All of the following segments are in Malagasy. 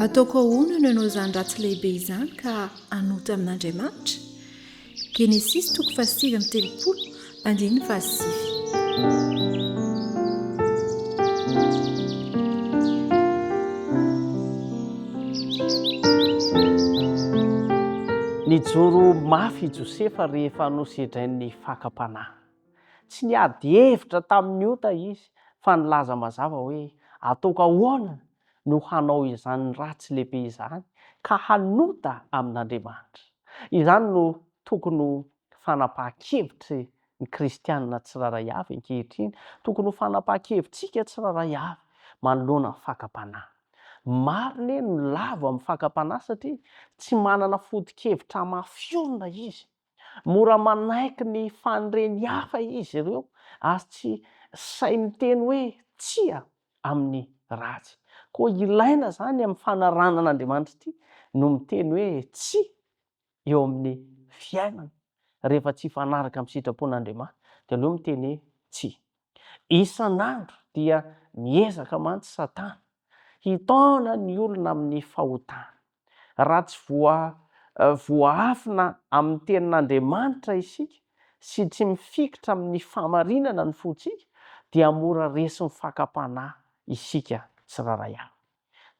Ataoko ahoana no hanao izany ratsy lehibe izany ka hanota amin'Andriamanitra? Genesisy toko faha-39, andininy fahasivy. Nijoro mafy i Josefa rehefa nosedrain'ny fakam-panahy. Tsy niady hevitra tamin'ny ota izy fa nilaza mazava hoe, Ataoko ahoana no hanao izany ratsy lehibe izany ka hanota amin'Andriamanitra? Izany no tokony ho fanapahan-kevitry ny kristiana tsirairay avy ankehitriny, tokony ho fanapahan-kevitsika tsirairay avy manoloana ny fakam-panahy. Maro anie no lavo amin'ny fakam-panahy satria tsy manana foto-kevitra mafy orina izy. Mora manaiky ny fanirian'ny hafa izy ireo ary tsy sahy miteny hoe tsia amin'ny ratsy. Koa ilaina izany amin'ny fanarahana an'Andriamanitra ity no miteny hoe tsia eo amin'ny fiainana. Rehefa tsy hifanaraka amin'ny sitrapon'Andriamanitra dia aleo miteny hoe tsia. Isan'andro dia miezaka mantsy Satana hitaona ny olona amin'ny fahotana. Raha tsy voa voaafina amin'ny tenin'Andriamanitra isika sy tsy mifikitra amin'ny fahamarinana ny fontsika dia mora resin'ny fakam-panahy isika tsirairay avy.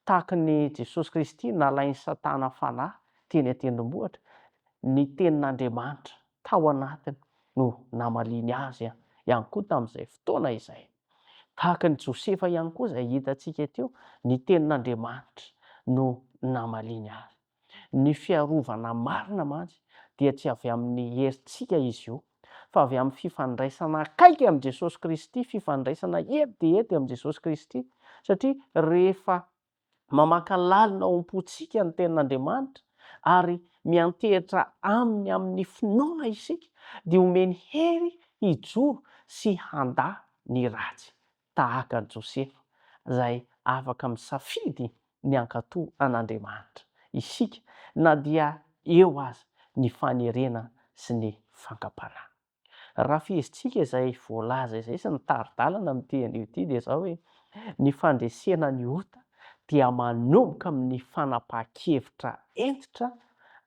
Tahaka ny Jesosy Kristy nalain'i Satana fanahy teny an-tendrombohitra, ny tenin'Andriamanitra tao anatiny no namaliany azy ihany koa tamin'izay fotoana izay. Tahaka an'i Josefa ihany koa izay hitantsika teo, ny tenin'Andriamanitra no namaliany azy. Ny fiarovana marina mantsy dia tsy avy amin'ny herintsika izy io, fa avy amin'ny fifandraisana akaiky amin'i Jesosy Kristy, fifandraisana ety dia ety amin'i Jesosy Kristy, satria rehefa mamaka lalina ao am-pontsika ny Tenin'Andriamanitra ary miantehitra Aminy amin'ny finoana isika, dia omeny hery hijoro sy handà ny ratsy, tahaka an'i Josefa, izay afaka misafidy ny hankatò an'Andriamanitra isika, na dia eo aza ny fanerena sy ny fankam-panahy. Raha fehezintsika izay voalaza izay sy ny tari-dalana amin'ity anio ity dia izao hoe, ny fandresena ny ota dia manomboka amin'ny fanapahan-kevitra hentitra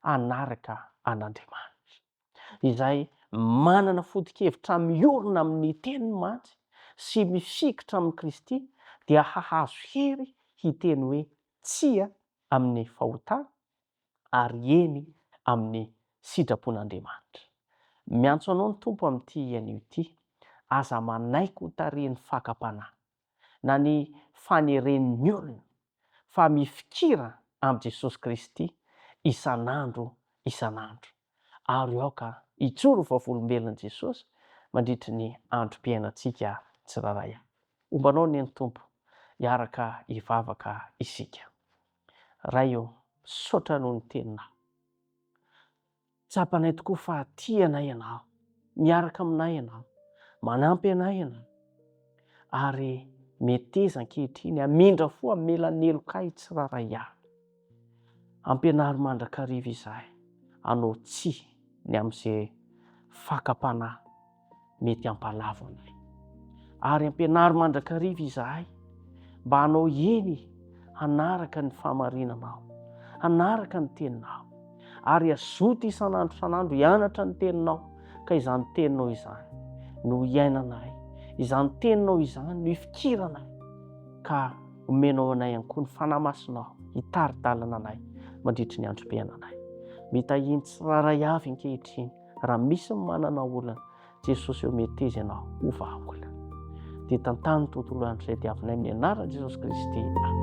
hanaraka an'Andriamanitra. Izay manana foto-kevitra miorina amin'ny Teniny mantsy sy mifikitra amin'i Kristy dia hahazo hery hiteny hoe tsia amin'ny fahotana ary eny amin'ny sitrapon'Andriamanitra. Miantso anao ny Tompo amin'ity anio ity, aza manaiky ho tarihin'ny fakam-panahy, na ny faneren'ny olona, fa mifikira amin'i Jesosy Kristy isan'andro isan'andro, ary aoka hijoro ho vavolombelon'i Jesosy mandritry ny androm-piainantsika tsirairay avy. Homba anao anie ny Tompo, hiaraka hivavaka isika. Ray ô, misaotra noho ny teninao. Tsapanay tokoa fa tia anay Ianao, miaraka aminay Ianao, manampy anay Ianao, ary meteza ankehitriny hamindra fo hamela ny helokay tsirairay avy. Ampianaro mandrakariva izahay hanao tsia ny amin'izay fakam-panahy mety hampalavo anay. Ary ampianaro mandrakariva izahay mba hanao eny hanaraka ny fahamarinanao, hanaraka ny teninao. Ary hazoto isan'andro isan'andro hianatra ny teninao, ka izany teninao izany no hiainanay, izany teninao izany no hifikiranay, ka omenao anay ihany koa ny Fanahy Masinao hitari-dalana anay mandritry ny androm-piainanay. Mitahiany tsirairay avy ankehitriny. Raha misy ny manana olana, Jesosy eo meteza ianao ho vahaolana. Dia tantano ny tontolo andro izay diavinay amin'ny anaran'i Jesosy Kristy. Amen.